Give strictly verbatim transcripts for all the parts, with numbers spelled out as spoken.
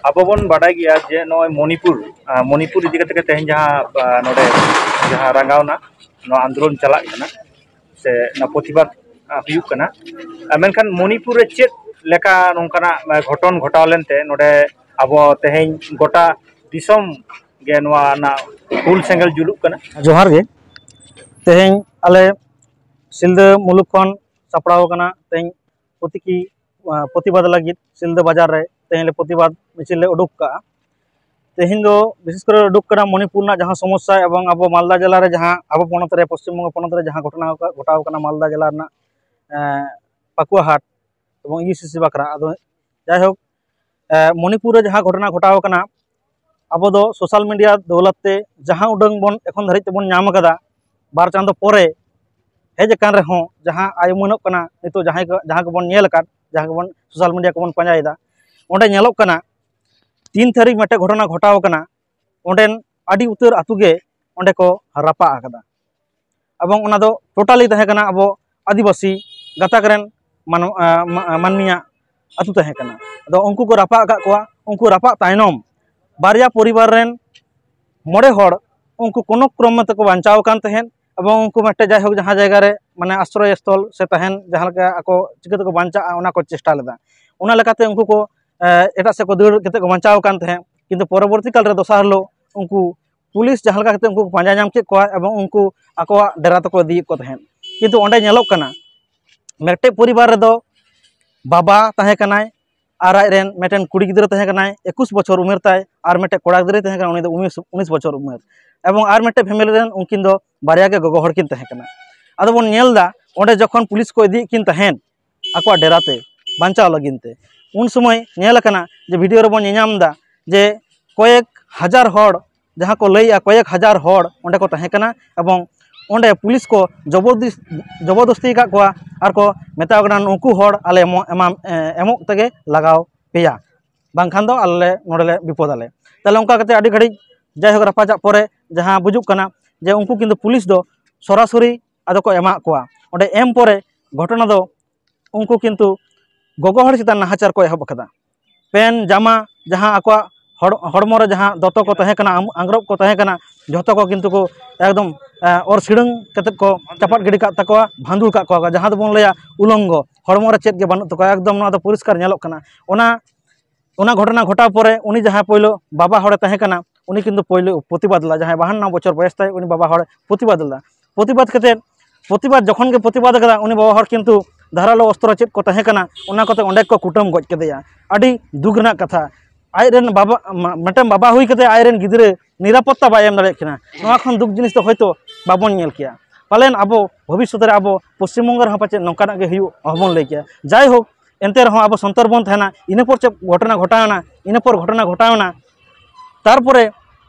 ᱟᱵᱚ ᱵᱚᱱ ᱵᱟᱰᱟᱭ ᱜᱮᱭᱟ ᱡᱮ ᱱᱚᱜᱼᱚᱭ ᱢᱚᱱᱤᱯᱩᱨ, ᱟᱸ, ᱢᱚᱱᱤᱯᱩᱨ ᱤᱫᱤ ᱠᱟᱛᱮ ᱜᱮ ᱛᱮᱦᱮᱧ ᱡᱟᱦᱟᱸ, ᱟᱸ, ᱱᱚᱰᱮ ᱡᱟᱦᱟᱸ ᱨᱟᱸᱜᱟᱣᱱᱟ, ᱱᱚᱣᱟ ᱟᱱᱫᱳᱞᱚᱱ ᱪᱟᱞᱟᱜ ᱠᱟᱱᱟ ᱥᱮ ᱱᱚᱣᱟ ᱯᱨᱚᱛᱤᱵᱟᱫ, ᱟᱸ, ᱦᱩᱭᱩᱜ ᱠᱟᱱᱟ᱾ ᱟᱸ, ᱢᱮᱱᱠᱷᱟᱱ ᱢᱚᱱᱤᱯᱩᱨ ᱨᱮ ᱪᱮᱫ ᱞᱮᱠᱟ ᱱᱚᱝᱠᱟᱱᱟᱜ, ᱟᱸ, ᱜᱷᱚᱴᱚᱱ ᱜᱷᱚᱴᱟᱣ ᱞᱮᱱᱛᱮ ᱱᱚᱰᱮ ᱟᱵᱚ ᱛᱮᱦᱮᱧ ᱜᱚᱴᱟ ᱫᱤᱥᱚᱢ ᱜᱮ ᱱᱚᱣᱟ ᱨᱮᱱᱟᱜ ᱦᱩᱞ ᱥᱮᱸᱜᱮᱞ ᱡᱩᱞᱩᱜ ᱠᱟᱱᱟ? ᱡᱚᱦᱟᱨ ᱜᱮ᱾ ᱛᱮᱦᱮᱧ ᱟᱞᱮ ᱥᱤᱞᱫᱟᱹ ᱢᱩᱞᱩᱠ ᱠᱷᱚᱱ ᱥᱟᱯᱲᱟᱣ ᱟᱠᱟᱱᱟ ᱛᱮᱦᱮᱧ ᱯᱨᱚᱛᱤᱠᱤ, ᱟᱸ, ᱯᱨᱚᱛᱤᱵᱟᱫ ᱞᱟᱹᱜᱤᱫ ᱥᱤᱞᱫᱟᱹ ᱵᱟᱡᱟᱨ ᱨᱮ ᱛᱮᱦᱮᱧ ᱞᱮ ᱯᱨᱚᱛᱤᱵᱟᱫ ᱢᱤᱪᱷᱤᱞ ᱞᱮ ᱩᱰᱩᱠ ᱠᱟᱜᱼᱟ᱾ ᱛᱮᱦᱮᱧ ᱫᱚ ᱵᱤᱥᱮᱥ ᱠᱚᱨᱮ ᱩᱰᱩᱠ ᱠᱟᱱᱟ ᱢᱚᱱᱤᱯᱩᱨ ᱨᱮᱱᱟᱜ ᱡᱟᱦᱟᱸ ᱥᱚᱢᱚᱥᱥᱟ ᱮᱵᱚᱝ ᱟᱵᱚ ᱢᱟᱞᱫᱟ ᱡᱮᱞᱟ ᱨᱮ ᱡᱟᱦᱟᱸ, ᱟᱵᱚ ᱯᱚᱱᱚᱛ ᱨᱮ, ᱯᱚᱥᱪᱤᱢ ᱵᱚᱝᱜᱚ ᱯᱚᱱᱚᱛ ᱨᱮ ᱡᱟᱦᱟᱸ ᱜᱷᱚᱴᱚᱱᱟ ᱜᱷᱚᱴᱟᱣ ᱠᱟᱱᱟ ᱢᱟᱞᱫᱟ ᱡᱮᱞᱟ ᱨᱮᱱᱟᱜ, ᱮᱸ, ᱯᱟᱠᱩᱣᱟ ᱦᱟᱴ ᱮᱵᱚᱝ ᱤᱭᱩ ᱥᱤ ᱥᱤ ᱵᱟᱠᱷᱨᱟ᱾ ᱟᱫᱚ ᱡᱟᱭᱦᱳᱠ, ᱮᱸ, ᱢᱚᱱᱤᱯᱩᱨ ᱨᱮ ᱡᱟᱦᱟᱸ ᱜᱷᱚᱴᱚᱱᱟ ᱜᱷᱚᱴᱟᱣ ᱠᱟᱱᱟ, ᱟᱵᱚ ᱫᱚ ᱥᱳᱥᱟᱞ ᱢᱤᱰᱤᱭᱟ ᱫᱟᱹᱣᱞᱟᱛ ᱛᱮ ᱡᱟᱦᱟᱸ ᱩᱰᱟᱹᱝ ᱵᱚᱱ ᱮᱠᱷᱚᱱ ᱫᱷᱟᱹᱨᱤᱡ ᱛᱮᱵᱚᱱ ᱧᱟᱢ ᱟᱠᱟᱫᱟ, ᱵᱟᱨ ᱪᱟᱸᱫᱚ ᱯᱚᱨᱮ ᱦᱮᱡ ᱟᱠᱟᱱ ᱨᱮᱦᱚᱸ, ᱡᱟᱦᱟᱸ ᱟᱭ ᱩᱢᱟᱹᱱᱚᱜ ᱠᱟᱱᱟ ᱱᱤᱛᱚᱜ, ᱡᱟᱦᱟᱸᱭ ᱠᱚ, ᱡᱟᱦᱟᱸ ᱠᱚᱵᱚᱱ ᱧᱮᱞ ᱟᱠᱟᱫ, ᱡᱟᱦᱟᱸ ᱠᱚᱵᱚᱱ ᱥᱳᱥᱟᱞ ᱢᱤᱰᱤᱭᱟ ᱠᱚᱵᱚᱱ ᱯᱟᱸᱡᱟᱭᱮᱫᱟ, ᱚᱸᱰᱮ ᱧᱮᱞᱚᱜ ᱠᱟᱱᱟ ᱛᱤᱱ ᱛᱟᱹᱨᱤᱠᱷ ᱢᱤᱫᱴᱮᱱ ᱜᱷᱚᱴᱚᱱᱟ ᱜᱷᱚᱴᱟᱣ ᱠᱟᱱᱟ, ᱚᱸᱰᱮᱱ ᱟᱹᱰᱤ ᱩᱛᱟᱹᱨ ᱟᱹᱛᱩ ᱜᱮ ᱚᱸᱰᱮ ᱠᱚ ᱨᱟᱯᱟᱜ ᱟᱠᱟᱫᱟ᱾ ᱮᱵᱚᱝ ᱚᱱᱟ ᱫᱚ ᱴᱳᱴᱟᱞᱤ ᱛᱟᱦᱮᱸ ᱠᱟᱱᱟ ᱟᱵᱚ ᱟᱹᱫᱤᱵᱟᱹᱥᱤ ᱜᱟᱛᱟᱠ ᱨᱮᱱ ᱢᱟᱱᱣ-, ᱟ, ᱢᱟ-, ᱢᱟᱹᱱᱢᱤᱭᱟᱜ ᱟᱹᱛᱩ ᱛᱟᱦᱮᱸ ᱠᱟᱱᱟ᱾ ᱟᱫᱚ ᱩᱱᱠᱩ ᱠᱚ ᱨᱟᱯᱟᱜ ᱟᱠᱟᱫ ᱠᱚᱣᱟ᱾ ᱩᱱᱠᱩ ᱨᱟᱯᱟᱜ ᱛᱟᱭᱱᱚᱢ ᱵᱟᱨᱭᱟ ᱯᱚᱨᱤᱵᱟᱨ ᱨᱮᱱ ᱢᱚᱬᱮ ᱦᱚᱲ ᱩᱱᱠᱩ ᱠᱳᱱᱳ ᱠᱨᱚᱢ ᱛᱮᱠᱚ ᱵᱟᱧᱪᱟᱣ ᱟᱠᱟᱱ ᱛᱟᱦᱮᱸᱫ, ᱮᱵᱚᱝ ᱩᱱᱠᱩ ᱢᱤᱫᱴᱮᱱ ᱡᱟᱭᱦᱳᱠ ᱡᱟᱦᱟᱸ ᱡᱟᱭᱜᱟ ᱨᱮ ᱢᱟᱱᱮ ᱟᱥᱨᱚᱭ ᱥᱛᱷᱚᱞ ᱥᱮ ᱛᱟᱦᱮᱱ ᱡᱟᱦᱟᱸ ᱞᱮᱠᱟ ᱟᱠᱚ ᱪᱤᱠᱟᱹ ᱛᱮᱠᱚ ᱵᱟᱧᱪᱟᱜᱼᱟ ᱚᱱᱟ ᱠᱚ ᱪᱮᱥᱴᱟ ᱞᱮᱫᱟ᱾ ᱚᱱᱟ ᱞᱮᱠᱟᱛᱮ ᱩᱱᱠᱩ ᱠᱚ, ᱮ, ᱮᱴᱟᱜ ᱥᱮᱫ ᱠᱚ ᱫᱟᱹᱲ ᱠᱟᱛᱮ ᱠᱚ ᱵᱟᱧᱪᱟᱣ ᱟᱠᱟᱱ ᱛᱟᱦᱮᱸᱫ, ᱠᱤᱱᱛᱩ ᱯᱚᱨᱚᱵᱚᱨᱛᱤ ᱠᱟᱞ ᱨᱮ ᱫᱚᱥᱟᱨ ᱦᱤᱞᱳᱜ ᱩᱱᱠᱩ ᱯᱩᱞᱤᱥ ᱡᱟᱦᱟᱸ ᱞᱮᱠᱟ ᱠᱟᱛᱮ ᱩᱱᱠᱩ ᱠᱚ ᱯᱟᱸᱡᱟ ᱧᱟᱢ ᱠᱮᱫ ᱠᱚᱣᱟ ᱮᱵᱚᱝ ᱩᱱᱠᱩ ᱟᱠᱚᱣᱟᱜ ᱰᱮᱨᱟ ᱛᱮᱠᱚ ᱤᱫᱤᱭᱮᱫ ᱠᱚ ᱛᱟᱦᱮᱸᱫ᱾ ᱠᱤᱱᱛᱩ ᱚᱸᱰᱮ ᱧᱮᱞᱚᱜ ᱠᱟᱱᱟ ᱢᱤᱫᱴᱮᱡ ᱯᱚᱨᱤᱵᱟᱨ ᱨᱮᱫᱚ ᱵᱟᱵᱟ ᱛᱟᱦᱮᱸ ᱠᱟᱱᱟᱭ ᱟᱨ ᱟᱡ ᱨᱮᱱ ᱢᱤᱫᱴᱮᱱ ᱠᱩᱲᱤ ᱜᱤᱫᱽᱨᱟᱹ ᱛᱟᱦᱮᱸ ᱠᱟᱱᱟᱭ ᱮᱠᱩᱥ ᱵᱚᱪᱷᱚᱨ ᱩᱢᱮᱨ ᱛᱟᱭ, ᱟᱨ ᱢᱤᱫᱴᱮᱡ ᱠᱚᱲᱟ ᱜᱤᱫᱽᱨᱟᱹᱭ ᱛᱟᱦᱮᱸ ᱠᱟᱱᱟ, ᱩᱱᱤ ᱫᱚ ᱩᱱᱤᱥ, ᱩᱱᱤᱥ ᱵᱚᱪᱷᱚᱨ ᱩᱢᱮᱨ᱾ ᱮᱵᱚᱝ ᱟᱨ ᱢᱤᱫᱴᱮᱡ ᱯᱷᱮᱢᱮᱞᱤ ᱨᱮᱱ ᱩᱱᱠᱤᱱ ᱫᱚ ᱵᱟᱨᱭᱟ ᱜᱮ ᱜᱚᱜᱚ ᱦᱚᱲ ᱠᱤᱱ ᱛᱟᱦᱮᱸ ᱠᱟᱱᱟ᱾ ᱟᱫᱚ ᱵᱚᱱ ᱧᱮᱞ ᱮᱫᱟ ᱚᱸᱰᱮ ᱡᱚᱠᱷᱚᱱ ᱯᱩᱞᱤᱥ ᱠᱚ ᱤᱫᱤᱭᱮᱫ ᱠᱤᱱ ᱛᱟᱦᱮᱸᱫ ᱟᱠᱚᱣᱟᱜ ᱰᱮᱨᱟ ᱛᱮ ᱵᱟᱧᱪᱟᱣ ᱞᱟᱹᱜᱤᱫ ᱛᱮ, ᱩᱱ ᱥᱚᱢᱚᱭ ᱧᱮᱞ ᱟᱠᱟᱱᱟ ᱡᱮ ᱵᱷᱤᱰᱤᱭᱳ ᱨᱮᱵᱚᱱ ᱧᱮᱧᱟᱢ ᱮᱫᱟ ᱡᱮ ᱠᱚᱭᱮᱠ ᱦᱟᱡᱟᱨ ᱦᱚᱲ, ᱡᱟᱦᱟᱸ ᱠᱚ ᱞᱟᱹᱭᱮᱜᱼᱟ ᱠᱚᱭᱮᱠ ᱦᱟᱡᱟᱨ ᱦᱚᱲ ᱚᱸᱰᱮ ᱠᱚ ᱛᱟᱦᱮᱸ ᱠᱟᱱᱟ ᱮᱵᱚᱝ ᱚᱸᱰᱮ ᱯᱩᱞᱤᱥ ᱠᱚ ᱡᱚᱵᱚᱨᱫᱤᱥ-, ᱡᱚᱵᱚᱨᱫᱚᱥᱛᱤ ᱟᱠᱟᱫ ᱠᱚᱣᱟ ᱟᱨ ᱠᱚ ᱢᱮᱛᱟ ᱠᱚ ᱠᱟᱱᱟ, "ᱱᱩᱠᱩ ᱦᱚᱲ ᱟᱞᱮ ᱮᱢᱚᱜ, ᱮᱢᱟᱢ-, ᱮ-, ᱮᱢᱚᱜ ᱛᱮᱜᱮ ᱞᱟᱜᱟᱣ ᱯᱮᱭᱟ, ᱵᱟᱝᱠᱷᱟᱱ ᱫᱚ ᱟᱞᱮ ᱱᱚᱰᱮ ᱞᱮ ᱵᱤᱯᱚᱫ ᱟᱞᱮ᱾" ᱛᱟᱦᱞᱮ ᱚᱱᱠᱟ ᱠᱟᱛᱮ ᱟᱹᱰᱤ ᱜᱷᱟᱹᱲᱤᱡ ᱡᱟᱭᱦᱳᱠ ᱨᱟᱯᱟᱪᱟᱜ ᱯᱚᱨᱮ ᱡᱟᱦᱟᱸ ᱵᱩᱡᱩᱜ ᱠᱟᱱᱟ ᱡᱮ ᱩᱱᱠᱩ ᱠᱤᱱᱛᱩ ᱯᱩᱞᱤᱥ ᱫᱚ ᱥᱚᱨᱟᱥᱚᱨᱤ ᱟᱫᱚ ᱠᱚ ᱮᱢᱟᱜ ᱠᱚᱣᱟ᱾ ᱚᱸᱰᱮ ᱮᱢ ᱯᱚᱨᱮ ᱜᱷᱚᱴᱚᱱᱟ ᱫᱚ ᱩᱱᱠᱩ ᱠᱤᱱᱛᱩ ᱜᱚᱜᱚ ᱦᱚᱲ ᱪᱮᱛᱟᱱ ᱱᱟᱦᱟᱪᱟᱨ ᱠᱚ ᱮᱦᱚᱵ ᱟᱠᱟᱫᱟ᱾ ᱯᱮᱱ ᱡᱟᱢᱟ ᱡᱟᱦᱟᱸ ᱟᱠᱚᱣᱟᱜ ᱦᱚᱲ-, ᱦᱚᱲᱢᱚ ᱨᱮ ᱡᱟᱦᱟᱸ ᱫᱚᱛᱚ ᱠᱚ ᱛᱟᱦᱮᱸ ᱠᱟᱱᱟ, ᱟᱝ-, ᱟᱝᱨᱚᱵ ᱠᱚ ᱛᱟᱦᱮᱸ ᱠᱟᱱᱟ, ᱡᱷᱚᱛᱚ ᱠᱚ ᱠᱤᱱᱛᱩ ᱠᱚ ᱮᱠᱫᱚᱢ, ᱮ, ᱚᱨ ᱥᱤᱲᱟᱹᱝ ᱠᱟᱛᱮᱫ ᱠᱚ ᱪᱟᱯᱟᱫ ᱜᱤᱰᱤ ᱠᱟᱜ ᱛᱟᱠᱚᱣᱟ, ᱵᱷᱟᱸᱫᱩᱲ ᱠᱟᱜ ᱠᱚᱣᱟ ᱠᱚ, ᱡᱟᱦᱟᱸ ᱫᱚᱵᱚᱱ ᱞᱟᱹᱭᱟ ᱩᱞᱚᱝᱜᱚ, ᱦᱚᱲᱢᱚ ᱨᱮ ᱪᱮᱫ ᱜᱮ ᱵᱟᱹᱱᱩᱜ ᱛᱟᱠᱚᱣᱟ᱾ ᱮᱠᱫᱚᱢ ᱱᱚᱣᱟ ᱫᱚ ᱯᱚᱨᱤᱥᱠᱟᱨ ᱧᱮᱞᱚᱜ ᱠᱟᱱᱟ᱾ ᱚᱱᱟ, ᱚᱱᱟ ᱜᱷᱚᱴᱚᱱᱟ ᱜᱷᱚᱴᱟᱣ ᱯᱚᱨᱮ ᱩᱱᱤ ᱡᱟᱦᱟᱸᱭ ᱯᱳᱭᱞᱳ ᱵᱟᱵᱟ ᱦᱚᱲᱮ ᱛᱟᱦᱮᱸ ᱠᱟᱱᱟ, ᱩᱱᱤ ᱠᱤᱱᱛᱩ ᱯᱳᱭᱞᱳ ᱯᱨᱚᱛᱤᱵᱟᱫ ᱞᱮᱫᱟ, ᱡᱟᱦᱟᱸᱭ ᱵᱟᱦᱟᱱᱱᱚ ᱵᱚᱪᱷᱚᱨ ᱵᱚᱭᱮᱥ ᱛᱟᱭ, ᱩᱱᱤ ᱵᱟᱵᱟ ᱦᱚᱲ ᱯᱨᱚᱛᱤᱵᱟᱫ ᱞᱮᱫᱟ᱾ ᱯᱨᱚᱛᱤᱵᱟᱫ ᱠᱟᱛᱮᱫ, ᱯᱨᱚᱛᱤᱵᱟᱫ ᱡᱚᱠᱷᱚᱱ ᱜᱮ ᱯᱨᱚᱛᱤᱵᱟᱫ ᱠᱟᱫᱟ, ᱩᱱᱤ ᱵᱟᱵᱟ ᱦᱚᱲ ᱠᱤᱱᱛᱩ ᱫᱷᱟᱨᱟᱞᱳ ᱚᱥᱛᱨᱚ ᱪᱮᱫ ᱠᱚ ᱛᱟᱦᱮᱸ ᱠᱟᱱᱟ, ᱚᱱᱟ ᱠᱚᱛᱮ ᱚᱸᱰᱮ ᱠᱚ ᱠᱩᱴᱟᱹᱢ ᱜᱚᱡ ᱠᱮᱫᱮᱭᱟ᱾ ᱟᱹᱰᱤ ᱫᱩᱠ ᱨᱮᱱᱟᱜ ᱠᱟᱛᱷᱟ᱾ ᱟᱡ ᱨᱮᱱ ᱵᱟᱵᱟ, ᱢᱟ-, ᱢᱤᱫᱴᱮᱱ ᱵᱟᱵᱟ ᱦᱩᱭ ᱠᱟᱛᱮ ᱟᱡ ᱨᱮᱱ ᱜᱤᱫᱽᱨᱟᱹ ᱱᱤᱨᱟᱯᱚᱛᱛᱟ ᱵᱟᱭ ᱮᱢ ᱫᱟᱲᱮᱭᱟᱜ ᱠᱟᱱᱟ᱾ ᱱᱚᱣᱟ ᱠᱷᱚᱱ ᱫᱩᱠ ᱡᱤᱱᱤᱥ ᱫᱚ ᱦᱚᱭᱛᱳ ᱵᱟᱵᱚᱱ ᱧᱮᱞ ᱠᱮᱭᱟ᱾ ᱯᱟᱞᱮᱱ ᱟᱵᱚ ᱵᱷᱚᱵᱤᱥᱥᱚᱛ ᱨᱮ ᱟᱵᱚ ᱯᱚᱥᱪᱤᱢ ᱵᱚᱝᱜᱚ ᱨᱮᱦᱚᱸ ᱯᱟᱪᱮᱫ ᱱᱚᱝᱠᱟᱱᱟᱜ ᱜᱮ ᱦᱩᱭᱩᱜ, ᱚᱦᱚᱵᱚᱱ ᱞᱟᱹᱭ ᱠᱮᱭᱟ᱾ ᱡᱟᱭᱦᱳᱠ, ᱮᱱᱛᱮ ᱨᱮᱦᱚᱸ ᱟᱵᱚ ᱥᱚᱱᱛᱚᱨ ᱵᱚᱱ ᱛᱟᱦᱮᱱᱟ᱾ ᱤᱱᱟᱹ ᱯᱚᱨ ᱪᱮᱫ ᱜᱷᱚᱴᱚᱱᱟ ᱜᱷᱚᱴᱟᱣᱮᱱᱟ, ᱤᱱᱟᱹ ᱯᱚᱨ ᱜᱷᱚᱴᱚᱱᱟ ᱜᱷᱚᱴᱟᱣᱮᱱᱟ, ᱛᱟᱨᱯᱚᱨᱮ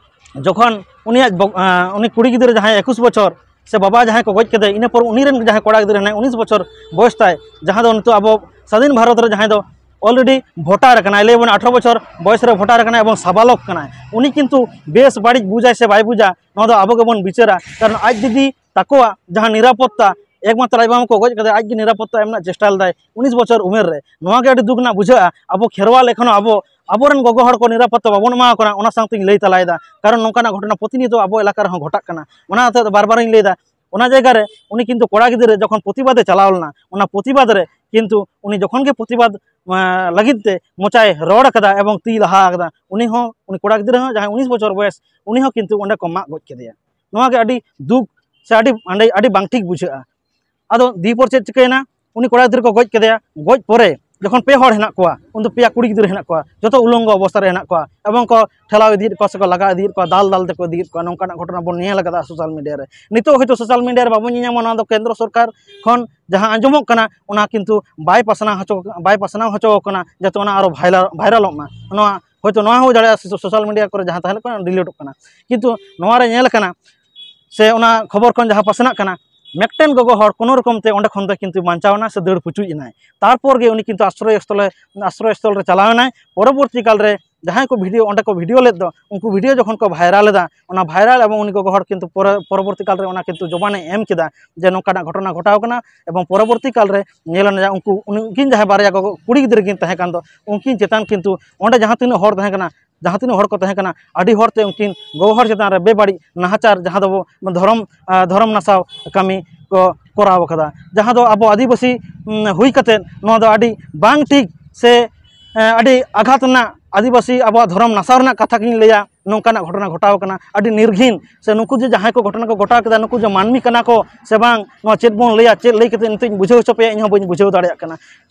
ᱡᱚᱠᱷᱚᱱ ᱩᱱᱤᱭᱟᱜ ᱵᱚ-, ᱟᱸ, ᱩᱱᱤ ᱠᱩᱲᱤ ᱜᱤᱫᱽᱨᱟᱹ ᱡᱟᱦᱟᱸᱭ ᱮᱠᱩᱥ ᱵᱚᱪᱷᱚᱨ, ᱥᱮ ᱵᱟᱵᱟ ᱡᱟᱦᱟᱸᱭ ᱠᱚ ᱜᱚᱡ ᱠᱮᱫᱮ, ᱤᱱᱟᱹ ᱯᱚᱨ ᱩᱱᱤ ᱨᱮᱱ ᱡᱟᱦᱟᱸᱭ ᱠᱚᱲᱟ ᱜᱤᱫᱽᱨᱟᱹ ᱦᱮᱱᱟᱭ ᱩᱱᱤᱥ ᱵᱚᱪᱷᱚᱨ ᱵᱚᱭᱮᱥ ᱛᱟᱭ, ᱡᱟᱦᱟᱸ ᱫᱚ ᱱᱤᱛᱚᱜ ᱟᱵᱚ ᱥᱟᱫᱷᱤᱱ ᱵᱷᱟᱨᱚᱛ ᱨᱮ ᱡᱟᱦᱟᱸᱭ ᱫᱚ already ᱵᱷᱳᱴᱟᱨ ᱟᱠᱟᱱᱟᱭ, ᱞᱟᱹᱭ ᱵᱚᱱ ᱟᱴᱷᱨᱚ ᱵᱚᱪᱷᱚᱨ ᱵᱚᱭᱮᱥ ᱨᱮ ᱵᱷᱳᱴᱟᱨ ᱟᱠᱟᱱᱟᱭ ᱮᱵᱚᱝ ᱥᱟᱵᱟᱞᱚᱠ ᱠᱟᱱᱟᱭ, ᱩᱱᱤ ᱠᱤᱱᱛᱩ ᱵᱮᱥ ᱵᱟᱹᱲᱤᱡ ᱵᱩᱡᱟᱭ ᱥᱮ ᱵᱟᱭ ᱵᱩᱡᱟ, ᱱᱚᱣᱟ ᱫᱚ ᱟᱵᱚ ᱜᱮᱵᱚᱱ ᱵᱤᱪᱟᱹᱨᱟ᱾ ᱠᱟᱨᱚᱱ ᱟᱡ ᱡᱩᱫᱤ ᱛᱟᱠᱚᱣᱟᱜ ᱡᱟᱦᱟᱸ ᱱᱤᱨᱟᱯᱚᱛᱛᱟ, ᱮᱠᱢᱟᱛᱨᱚ ᱟᱡ ᱵᱟᱵᱟ ᱢᱟ ᱠᱚ ᱜᱚᱡ ᱠᱟᱫᱮ, ᱟᱡ ᱜᱮ ᱱᱤᱨᱟᱯᱚᱛᱛᱟ ᱮᱢ ᱨᱮᱱᱟᱜ ᱪᱮᱥᱴᱟ ᱞᱮᱫᱟᱭ ᱩᱱᱤᱥ ᱵᱚᱪᱷᱚᱨ ᱩᱢᱮᱨ ᱨᱮ᱾ ᱱᱚᱣᱟ ᱜᱮ ᱟᱹᱰᱤ ᱫᱩᱠ ᱨᱮᱱᱟᱜ ᱵᱩᱡᱷᱟᱹᱜᱼᱟ᱾ ᱟᱵᱚ ᱠᱷᱮᱨᱣᱟᱞ ᱮᱠᱷᱚᱱᱳ ᱟᱵᱚ, ᱟᱵᱚᱨᱮᱱ ᱜᱚᱜᱚ ᱦᱚᱲ ᱠᱚ ᱱᱤᱨᱟᱯᱚᱛᱛᱟ ᱵᱟᱵᱚᱱ ᱮᱢᱟ ᱠᱚ ᱠᱟᱱᱟ, ᱚᱱᱟ ᱥᱟᱶᱛᱮᱧ ᱞᱟᱹᱭ ᱛᱟᱞᱟᱭᱮᱫᱟ᱾ ᱠᱟᱨᱚᱱ ᱱᱚᱝᱠᱟᱱᱟᱜ ᱜᱷᱚᱴᱚᱱᱟ ᱯᱨᱚᱛᱤᱱᱤᱭᱚᱛᱚ ᱟᱵᱚ ᱮᱞᱟᱠᱟ ᱨᱮᱦᱚᱸ ᱜᱷᱚᱴᱟᱜ ᱠᱟᱱᱟ᱾ ᱚᱱᱟ ᱦᱚᱛᱮᱛᱮ ᱵᱟᱨ ᱵᱟᱨᱤᱧ ᱞᱟᱹᱭᱫᱟ, ᱚᱱᱟ ᱡᱟᱭᱜᱟ ᱨᱮ ᱩᱱᱤ ᱠᱤᱱᱛᱩ ᱠᱚᱲᱟ ᱜᱤᱫᱽᱨᱟᱹ ᱡᱚᱠᱷᱚᱱ ᱯᱨᱚᱛᱤᱵᱟᱫᱮ ᱪᱟᱞᱟᱣ ᱞᱮᱱᱟ, ᱚᱱᱟ ᱯᱨᱚᱛᱤᱵᱟᱫ ᱨᱮ ᱠᱤᱱᱛᱩ ᱩᱱᱤ ᱡᱚᱠᱷᱚᱱ ᱜᱮ ᱯᱨᱚᱛᱤᱵᱟᱫ, ᱟᱸ, ᱞᱟᱹᱜᱤᱫ ᱛᱮ ᱢᱚᱪᱟᱭ ᱨᱚᱲ ᱠᱟᱫᱟ ᱮᱵᱚᱝ ᱛᱤ ᱞᱟᱦᱟ ᱠᱟᱫᱟ, ᱩᱱᱤ ᱦᱚᱸ, ᱩᱱᱤ ᱠᱚᱲᱟ ᱜᱤᱫᱽᱨᱟᱹ ᱦᱚᱸ, ᱡᱟᱦᱟᱸᱭ ᱩᱱᱤᱥ ᱵᱚᱪᱷᱚᱨ ᱵᱚᱭᱮᱥ, ᱩᱱᱤ ᱦᱚᱸ ᱠᱤᱱᱛᱩ ᱚᱸᱰᱮ ᱠᱚ ᱢᱟᱜ ᱜᱚᱡ ᱠᱮᱫᱮᱭᱟ᱾ ᱱᱚᱣᱟ ᱜᱮ ᱟᱹᱰᱤ ᱫᱩᱠ ᱥᱮ ᱟᱹᱰᱤ, ᱟᱹᱰᱤ, ᱟᱹᱰᱤ ᱵᱟᱝ ᱴᱷᱤᱠ ᱵᱩᱡᱷᱟᱹᱜᱼᱟ᱾ ᱟᱫᱚ ᱫᱤᱭᱮ ᱯᱚᱨ ᱪᱮᱫ ᱪᱤᱠᱟᱹᱭᱮᱱᱟ? ᱩᱱᱤ ᱠᱚᱲᱟ ᱜᱤᱫᱽᱨᱟᱹ ᱠᱚ ᱜᱚᱡ ᱠᱮᱫᱮᱭᱟ᱾ ᱜᱚᱡ ᱯᱚᱨᱮ ᱡᱚᱠᱷᱚᱱ ᱯᱮ ᱦᱚᱲ ᱦᱮᱱᱟᱜ ᱠᱚᱣᱟ, ᱩᱱ ᱫᱚ ᱯᱮᱭᱟ ᱠᱩᱲᱤ ᱜᱤᱫᱽᱨᱟᱹ ᱦᱮᱱᱟᱜ ᱠᱚᱣᱟ, ᱡᱚᱛᱚ ᱩᱞᱚᱝᱜᱚ ᱚᱵᱚᱥᱛᱟ ᱨᱮ ᱦᱮᱱᱟᱜ ᱠᱚᱣᱟ, ᱮᱵᱚᱝ ᱠᱚ ᱴᱷᱮᱞᱟᱣ ᱤᱫᱤᱭᱮᱫ ᱠᱚᱣᱟ ᱥᱮᱠᱚ ᱞᱟᱜᱟ ᱤᱫᱤᱭᱮᱫ ᱠᱚᱣᱟ, ᱫᱟᱞ ᱫᱟᱞ ᱛᱮᱠᱚ ᱤᱫᱤᱭᱮᱫ ᱠᱚᱣᱟ᱾ ᱱᱚᱝᱠᱟᱱᱟᱜ ᱜᱷᱚᱴᱚᱱᱟ ᱵᱚᱱ ᱧᱮᱞ ᱟᱠᱟᱫᱟ ᱥᱳᱥᱟᱞ ᱢᱤᱰᱤᱭᱟ ᱨᱮ᱾ ᱱᱤᱛᱚᱜ ᱦᱚᱭᱛᱳ ᱥᱳᱥᱟᱞ ᱢᱤᱰᱤᱭᱟ ᱨᱮ ᱵᱟᱵᱚᱱ ᱧᱮᱧᱟᱢᱟ, ᱱᱚᱣᱟ ᱫᱚ ᱠᱮᱱᱫᱨᱚ ᱥᱚᱨᱠᱟᱨ ᱠᱷᱚᱱ ᱡᱟᱦᱟᱸ ᱟᱸᱡᱚᱢᱚᱜ ᱠᱟᱱᱟ, ᱚᱱᱟ ᱠᱤᱱᱛᱩ ᱵᱟᱭ ᱯᱟᱥᱱᱟᱣ ᱦᱚᱪᱚ, ᱵᱟᱭ ᱯᱟᱥᱱᱟᱣ ᱦᱚᱪᱚ ᱠᱟᱱᱟ, ᱡᱟᱛᱮ ᱚᱱᱟ ᱟᱨᱚ ᱵᱷᱟᱭᱨᱟᱞ, ᱵᱷᱟᱭᱨᱟᱞᱚᱜ ᱢᱟ᱾ ᱱᱚᱣᱟ ᱦᱚᱭᱛᱳ ᱱᱚᱣᱟ ᱦᱚᱸ ᱦᱩᱭ ᱫᱟᱲᱮᱭᱟᱜᱼᱟ, ᱥᱳ-, ᱥᱳᱥᱟᱞ ᱢᱤᱰᱤᱭᱟ ᱠᱚᱨᱮ ᱡᱟᱦᱟᱸ ᱛᱟᱦᱮᱱ ᱠᱟᱱᱟ, ᱰᱤᱞᱤᱴᱚᱜ ᱠᱟᱱᱟ, ᱠᱤᱱᱛᱩ ᱱᱚᱣᱟ ᱨᱮ ᱧᱮᱞ ᱟᱠᱟᱱᱟ ᱥᱮ ᱚᱱᱟ ᱠᱷᱚᱵᱚᱨ ᱠᱷᱚᱱ ᱡᱟᱦᱟᱸ ᱯᱟᱥᱱᱟᱜ ᱠᱟᱱᱟ, ᱢᱤᱫᱴᱮᱱ ᱜᱚᱜᱚ ᱦᱚᱲ ᱠᱳᱱᱳ ᱨᱚᱠᱚᱢ ᱛᱮ ᱚᱸᱰᱮ ᱠᱷᱚᱱ ᱫᱚ ᱠᱤᱱᱛᱩ ᱵᱟᱧᱪᱟᱣ ᱮᱱᱟ ᱥᱮ ᱫᱟᱹᱲ ᱯᱩᱪᱩᱡ ᱮᱱᱟᱭ᱾ ᱛᱟᱨᱯᱚᱨ ᱜᱮ ᱩᱱᱤ ᱠᱤᱱᱛᱩ ᱟᱥᱨᱚᱭ ᱥᱛᱷᱚᱞᱮ, ᱟᱥᱨᱚᱭ ᱥᱛᱷᱚᱞ ᱨᱮ ᱪᱟᱞᱟᱣ ᱮᱱᱟᱭ᱾ ᱯᱚᱨᱚᱵᱚᱨᱛᱤ ᱠᱟᱞ ᱨᱮ ᱡᱟᱦᱟᱸᱭ ᱠᱚ ᱵᱷᱤᱰᱤᱭᱳ ᱚᱸᱰᱮ ᱠᱚ ᱵᱷᱤᱰᱤᱭᱳ ᱞᱮᱫ ᱫᱚ, ᱩᱱᱠᱩ ᱵᱷᱤᱰᱤᱭᱳ ᱡᱚᱠᱷᱚᱱ ᱠᱚ ᱵᱷᱟᱭᱨᱟᱞ ᱮᱫᱟ, ᱚᱱᱟ ᱵᱷᱟᱭᱨᱟᱞ ᱮᱵᱚᱝ ᱩᱱᱤ ᱜᱚᱜᱚ ᱦᱚᱲ ᱠᱤᱱᱛᱩ ᱯᱚᱨᱮ ᱯᱚᱨᱚᱵᱚᱨᱛᱤ ᱠᱟᱞ ᱨᱮ ᱚᱱᱟ ᱠᱤᱱᱛᱩ ᱡᱚᱵᱟᱱᱮ ᱮᱢ ᱠᱮᱫᱟ ᱡᱮ ᱱᱚᱝᱠᱟᱱᱟᱜ ᱜᱷᱚᱴᱚᱱᱟ ᱜᱷᱚᱴᱟᱣ ᱠᱟᱱᱟ, ᱮᱵᱚᱝ ᱯᱚᱨᱚᱵᱚᱨᱛᱤ ᱠᱟᱞ ᱨᱮ ᱧᱮᱞ ᱮᱱᱟ ᱩᱱᱠᱩ ᱩᱱᱠᱤᱱ ᱡᱟᱦᱟᱸᱭ ᱵᱟᱨᱭᱟ ᱜᱚᱜᱚ ᱠᱩᱲᱤ ᱜᱤᱫᱽᱨᱟᱹ ᱠᱤᱱ ᱛᱟᱦᱮᱸ ᱠᱟᱱ ᱫᱚ, ᱩᱱᱠᱤᱱ ᱪᱮᱛᱟᱱ ᱠᱤᱱᱛᱩ ᱚᱸᱰᱮ ᱡᱟᱦᱟᱸ ᱛᱤᱱᱟᱹᱜ ᱦᱚᱲ ᱛᱟᱦᱮᱸ ᱠᱟᱱᱟ, ᱡᱟᱦᱟᱸ ᱛᱤᱱᱟᱹᱜ ᱦᱚᱲ ᱠᱚ ᱛᱟᱦᱮᱸ ᱠᱟᱱᱟ, ᱟᱹᱰᱤ ᱦᱚᱲ ᱛᱮ ᱩᱱᱠᱤᱱ ᱜᱚᱜᱚ ᱦᱚᱲ ᱪᱮᱛᱟᱱ ᱨᱮ ᱵᱮᱵᱟᱹᱲᱤᱡ ᱱᱟᱦᱟᱪᱟᱨ, ᱡᱟᱦᱟᱸ ᱫᱚ ᱫᱷᱚᱨᱚᱢ, ᱟᱸ, ᱫᱷᱚᱨᱚᱢ ᱱᱟᱥᱟᱣ ᱠᱟᱹᱢᱤ ᱠᱚ ᱠᱚᱨᱟᱣ ᱠᱟᱫᱟ, ᱡᱟᱦᱟᱸ ᱫᱚ ᱟᱵᱚ ᱟᱹᱫᱤᱵᱟᱹᱥᱤ, ᱩᱢ, ᱦᱩᱭ ᱠᱟᱛᱮᱫ ᱱᱚᱣᱟ ᱫᱚ ᱟᱹᱰᱤ ᱵᱟᱝ ᱴᱷᱤᱠ ᱥᱮ, ᱮᱸ, ᱟᱹᱰᱤ ᱟᱜᱷᱟᱛ ᱨᱮᱱᱟᱜ, ᱟᱹᱫᱤᱵᱟᱹᱥᱤ ᱟᱵᱚᱣᱟᱜ ᱫᱷᱚᱨᱚᱢ ᱱᱟᱥᱟᱣ ᱨᱮᱱᱟᱜ ᱠᱟᱛᱷᱟ ᱜᱤᱧ ᱞᱟᱹᱭᱟ᱾ ᱱᱚᱝᱠᱟᱱᱟᱜ ᱜᱷᱚᱴᱚᱱᱟ ᱜᱷᱚᱴᱟᱣ ᱠᱟᱱᱟ, ᱟᱹᱰᱤ ᱱᱤᱨᱜᱷᱤᱱ ᱥᱮ ᱱᱩᱠᱩ ᱡᱮ ᱡᱟᱦᱟᱸᱭ ᱠᱚ ᱜᱷᱚᱴᱚᱱᱟ ᱠᱚ ᱜᱷᱚᱴᱟᱣ ᱠᱮᱫᱟ, ᱱᱩᱠᱩ ᱡᱮ ᱢᱟᱹᱱᱢᱤ ᱠᱟᱱᱟ ᱠᱚ ᱥᱮ ᱵᱟᱝ, ᱱᱚᱣᱟ ᱪᱮᱫ ᱵᱚᱱ ᱞᱟᱹᱭᱟ, ᱪᱮᱫ ᱞᱟᱹᱭ ᱠᱟᱛᱮ ᱱᱤᱛᱚᱜ ᱤᱧ ᱵᱩᱡᱷᱟᱹᱣ ᱦᱚᱪᱚ ᱯᱮᱭᱟ, ᱤᱧ ᱦᱚᱸ ᱵᱟᱹᱧ ᱵᱩᱡᱷᱟᱹᱣ ᱫᱟᱲᱮᱭᱟᱜ ᱠᱟᱱᱟ᱾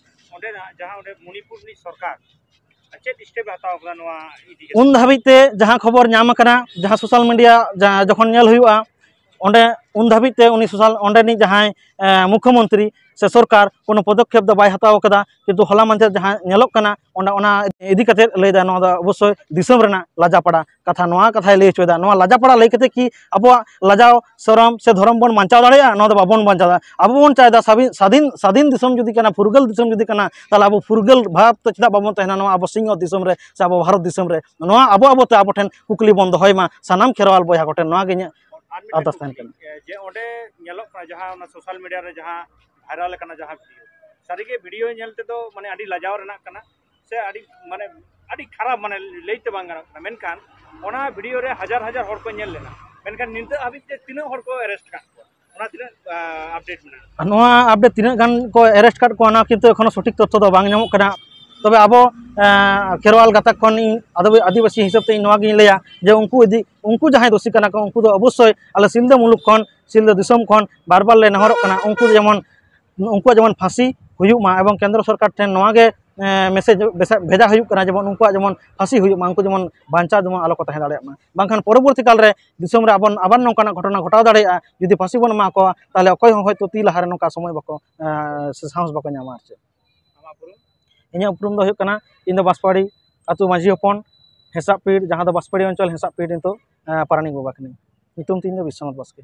ᱚᱸᱰᱮᱱᱟᱜ ᱡᱟᱦᱟᱸ ᱚᱸᱰᱮ ᱢᱚᱱᱤᱯᱩᱨ ᱨᱤᱱᱤᱡ ᱥᱚᱨᱠᱟᱨ ᱪᱮᱫ ᱥᱴᱮᱯ ᱮ ᱦᱟᱛᱟᱣ ᱠᱟᱫᱟ ᱱᱚᱣᱟ ᱤᱫᱤ ᱠᱟᱛᱮ? ᱩᱱ ᱫᱷᱟᱹᱵᱤᱡ ᱛᱮ ᱡᱟᱦᱟᱸ ᱠᱷᱚᱵᱚᱨ ᱧᱟᱢ ᱟᱠᱟᱱᱟ, ᱡᱟᱦᱟᱸ ᱥᱳᱥᱟᱞ ᱢᱤᱰᱤᱭᱟ ᱡᱟ-, ᱡᱚᱠᱷᱚᱱ ᱧᱮᱞ ᱦᱩᱭᱩᱜᱼᱟ, ᱚᱸᱰᱮ ᱩᱱ ᱫᱷᱟᱹᱵᱤᱡ ᱛᱮ ᱩᱱᱤ ᱥᱳᱥᱟᱞ, ᱚᱸᱰᱮᱱᱤᱡ ᱡᱟᱦᱟᱸᱭ, ᱮ, ᱢᱩᱠᱷᱭᱚᱢᱚᱱᱛᱨᱤ ᱥᱮ ᱥᱚᱨᱠᱟᱨ ᱠᱳᱱᱳ ᱯᱚᱫᱚᱠᱷᱮᱯ ᱫᱚ ᱵᱟᱭ ᱦᱟᱛᱟᱣ ᱠᱟᱫᱟ, ᱠᱤᱱᱛᱩ ᱦᱚᱞᱟ ᱢᱟᱫᱷᱮᱨ ᱡᱟᱦᱟᱸ ᱧᱮᱞᱚᱜ ᱠᱟᱱᱟ, ᱚᱸᱰᱮ ᱚᱱᱟ ᱤᱫᱤ ᱠᱟᱛᱮ ᱞᱟᱹᱭ ᱫᱟ ᱱᱚᱣᱟ ᱫᱚ ᱚᱵᱚᱥᱥᱳᱭ ᱫᱤᱥᱚᱢ ᱨᱮᱱᱟᱜ ᱞᱟᱡᱟᱯᱟᱲᱟ ᱠᱟᱛᱷᱟ, ᱱᱚᱣᱟ ᱠᱟᱛᱷᱟᱭ ᱞᱟᱹᱭ ᱦᱚᱪᱚᱭᱮᱫᱟ᱾ ᱱᱚᱣᱟ ᱞᱟᱡᱟᱯᱟᱲᱟ ᱞᱟᱹᱭ ᱠᱟᱛᱮ ᱠᱤ ᱟᱵᱚᱣᱟᱜ ᱞᱟᱡᱟᱣ ᱥᱚᱨᱚᱢ ᱥᱮ ᱫᱷᱚᱨᱚᱢ ᱵᱚᱱ ᱵᱟᱧᱪᱟᱣ ᱫᱟᱲᱮᱭᱟᱜᱼᱟ? ᱱᱚᱣᱟ ᱫᱚ ᱵᱟᱵᱚᱱ ᱵᱟᱧᱪᱟᱣ ᱫᱟᱲᱮᱭᱟᱜᱼᱟ᱾ ᱟᱵᱚ ᱵᱚᱱ ᱪᱟᱭᱫᱟ ᱥᱟᱵᱤ-, ᱥᱟᱫᱷᱤᱱ, ᱥᱟᱫᱷᱤᱱ ᱫᱤᱥᱚᱢ ᱡᱩᱫᱤ ᱠᱟᱱᱟ, ᱯᱷᱩᱨᱜᱟᱹᱞ ᱫᱤᱥᱚᱢ ᱡᱩᱫᱤ ᱠᱟᱱᱟ, ᱛᱟᱦᱚᱞᱮ ᱟᱵᱚ ᱯᱷᱩᱨᱜᱟᱹᱞ ᱵᱷᱟᱵᱽ ᱛᱮ ᱪᱮᱫᱟᱜ ᱵᱟᱵᱚᱱ ᱛᱟᱦᱮᱱᱟ ᱱᱚᱣᱟ ᱟᱵᱚ ᱥᱤᱧᱚᱛ ᱫᱤᱥᱚᱢ ᱨᱮ ᱥᱮ ᱟᱵᱚ ᱵᱷᱟᱨᱚᱛ ᱫᱤᱥᱚᱢ ᱨᱮ? ᱱᱚᱣᱟ ᱟᱵᱚ ᱟᱵᱚ ᱛᱮ ᱟᱵᱚ ᱴᱷᱮᱱ ᱠᱩᱠᱞᱤ ᱵᱚᱱ ᱫᱚᱦᱚᱭ ᱢᱟ ᱥᱟᱱᱟᱢ ᱠᱷᱮᱨᱣᱟᱞ ᱵᱚᱭᱦᱟ ᱠᱚᱴᱷᱮᱱ, ᱱᱚᱣᱟ ᱜᱮ ᱤᱧᱟᱹᱜ ᱟᱨᱫᱟᱥ ᱛᱟᱦᱮᱱ ᱠᱟᱱᱟ᱾ ᱡᱮ ᱚᱸᱰᱮ ᱧᱮᱞᱚᱜ ᱠᱟᱱᱟ ᱡᱟᱦᱟᱸ ᱚᱱᱟ ᱥᱳᱥᱟᱞ ᱢᱤᱰᱤᱭᱟ ᱨᱮ ᱡᱟᱦᱟᱸ ᱵᱷᱟᱭᱨᱟᱞ ᱟᱠᱟᱱᱟ ᱡᱟᱦᱟᱸ ᱵᱷᱤᱰᱤᱭᱳ, ᱥᱟᱹᱨᱤᱜᱮ ᱵᱷᱤᱰᱤᱭᱳ ᱧᱮᱞ ᱛᱮᱫᱚ ᱢᱟᱱᱮ ᱟᱹᱰᱤ ᱞᱟᱡᱟᱣ ᱨᱮᱱᱟᱜ ᱠᱟᱱᱟ ᱥᱮ ᱟᱹᱰᱤ ᱢᱟᱱᱮ ᱟᱹᱰᱤ ᱠᱷᱟᱨᱟᱯ, ᱢᱟᱱᱮ ᱞᱟᱹᱭ ᱛᱮ ᱵᱟᱝ ᱜᱟᱱᱚᱜ ᱠᱟᱱᱟ᱾ ᱢᱮᱱᱠᱷᱟᱱ ᱚᱱᱟ ᱵᱷᱤᱰᱤᱭᱳ ᱨᱮ ᱦᱟᱡᱟᱨ ᱦᱟᱡᱟᱨ ᱦᱚᱲ ᱠᱚ ᱧᱮᱞ ᱞᱮᱱᱟ, ᱢᱮᱱᱠᱷᱟᱱ ᱱᱤᱛᱚᱜ ᱦᱟᱹᱵᱤᱡ ᱛᱮ ᱛᱤᱱᱟᱹᱜ ᱦᱚᱲ ᱠᱚ ᱮᱨᱮᱥᱴ ᱠᱟᱜ ᱠᱚᱣᱟ, ᱚᱱᱟ ᱛᱤᱱᱟᱹᱜ ᱟᱯᱰᱮᱴ ᱢᱮᱱᱟᱜᱼᱟ? ᱱᱚᱣᱟ ᱟᱯᱰᱮᱴ ᱛᱤᱱᱟᱹᱜ ᱜᱟᱱ ᱠᱚ ᱮᱨᱮᱥᱴ ᱠᱟᱜ ᱠᱚᱣᱟ, ᱚᱱᱟ ᱠᱤᱱᱛᱩ ᱮᱠᱷᱚᱱᱳ ᱥᱚᱴᱷᱤᱠ ᱛᱚᱛᱛᱷᱚ ᱫᱚ ᱵᱟᱝ ᱧᱟᱢᱚᱜ ᱠᱟᱱᱟ᱾ ᱛᱚᱵᱮ ᱟᱵᱚ, ᱮᱸ, ᱠᱷᱮᱨᱣᱟᱞ ᱜᱟᱛᱟᱠ ᱠᱷᱚᱱ ᱤᱧ ᱟᱫᱚ ᱟᱹᱫᱤᱵᱟᱹᱥᱤ ᱦᱤᱥᱟᱹᱵ ᱛᱮ ᱤᱧ ᱱᱚᱣᱟ ᱜᱤᱧ ᱞᱟᱹᱭᱟ ᱡᱮ ᱩᱱᱠᱩ ᱤᱫᱤ, ᱩᱱᱠᱩ ᱡᱟᱦᱟᱸᱭ ᱫᱳᱥᱤ ᱠᱟᱱᱟ ᱠᱚ, ᱩᱱᱠᱩ ᱫᱚ ᱚᱵᱚᱥᱥᱳᱭ ᱟᱞᱮ ᱥᱤᱞᱫᱟᱹ ᱢᱩᱞᱩᱠ ᱠᱷᱚᱱ, ᱥᱤᱞᱫᱟᱹ ᱫᱤᱥᱚᱢ ᱠᱷᱚᱱ ᱵᱟᱨ ᱵᱟᱨ ᱞᱮ ᱱᱮᱦᱚᱨᱚᱜ ᱠᱟᱱᱟ, ᱩᱱᱠᱩ ᱡᱮᱢᱚᱱ, ᱩᱱᱠᱩᱣᱟᱜ ᱡᱮᱢᱚᱱ ᱯᱷᱟᱹᱥᱤ ᱦᱩᱭᱩᱜ ᱢᱟ ᱮᱵᱚᱝ ᱠᱮᱱᱫᱨᱚ ᱥᱚᱨᱠᱟᱨ ᱴᱷᱮᱱ ᱱᱚᱣᱟ ᱜᱮ, ᱮᱸ, ᱢᱮᱥᱮᱡᱽ ᱵᱷᱮᱡᱟ, ᱵᱷᱮᱡᱟ ᱦᱩᱭᱩᱜ ᱠᱟᱱᱟ, ᱡᱮᱢᱚᱱ ᱩᱱᱠᱩᱣᱟᱜ ᱡᱮᱢᱚᱱ ᱯᱷᱟᱹᱥᱤ ᱦᱩᱭᱩᱜ ᱢᱟ, ᱩᱱᱠᱩ ᱡᱮᱢᱚᱱ ᱵᱟᱧᱪᱟᱣ ᱡᱮᱢᱚᱱ ᱟᱞᱚ ᱠᱚ ᱛᱟᱦᱮᱸ ᱫᱟᱲᱮᱭᱟᱜ ᱢᱟ᱾ ᱵᱟᱝᱠᱷᱟᱱ ᱯᱚᱨᱚᱵᱚᱨᱛᱤ ᱠᱟᱞ ᱨᱮ ᱫᱤᱥᱚᱢ ᱨᱮ ᱟᱵᱚ ᱟᱵᱟᱨ ᱱᱚᱝᱠᱟᱱᱟᱜ ᱜᱷᱚᱴᱚᱱᱟ ᱜᱷᱚᱴᱟᱣ ᱫᱟᱲᱮᱭᱟᱜᱼᱟ᱾ ᱡᱩᱫᱤ ᱯᱷᱟᱹᱥᱤ ᱵᱚᱱ ᱮᱢᱟ ᱠᱚᱣᱟ, ᱛᱟᱦᱚᱞᱮ ᱚᱠᱚᱭ ᱦᱚᱸ ᱦᱚᱭᱛᱳ ᱛᱤ ᱞᱟᱦᱟ ᱨᱮ ᱱᱚᱝᱠᱟ ᱥᱚᱢᱚᱭ ᱵᱟᱠᱚ, ᱮᱸ, ᱥᱮ ᱥᱟᱦᱚᱥ ᱵᱟᱠᱚ ᱧᱟᱢᱟ ᱟᱨ ᱪᱮᱫ᱾ ᱟᱢᱟᱜ ᱩᱯᱨᱩᱢ? ᱤᱧᱟᱹᱜ ᱩᱯᱨᱩᱢ ᱫᱚ ᱦᱩᱭᱩᱜ ᱠᱟᱱᱟ, ᱤᱧ ᱫᱚ ᱵᱟᱸᱥᱯᱟᱲᱤ ᱟᱹᱛᱩ ᱢᱟᱹᱡᱷᱤ ᱦᱚᱯᱚᱱ, ᱦᱮᱸᱥᱟᱜ ᱯᱤᱲ, ᱡᱟᱦᱟᱸ ᱫᱚ ᱵᱟᱸᱥᱯᱟᱲᱤ ᱚᱧᱪᱚᱞ ᱦᱮᱸᱥᱟᱜ ᱯᱤᱲ ᱱᱤᱛᱚᱜ, ᱮᱸ, ᱯᱟᱨᱟᱱᱤᱠ ᱵᱟᱵᱟ ᱠᱟᱹᱱᱟᱹᱧ᱾ ᱧᱩᱛᱩᱢ ᱛᱤᱧ ᱫᱚ ᱵᱤᱥᱥᱚᱱᱟᱛᱷ ᱵᱟᱥᱠᱮ᱾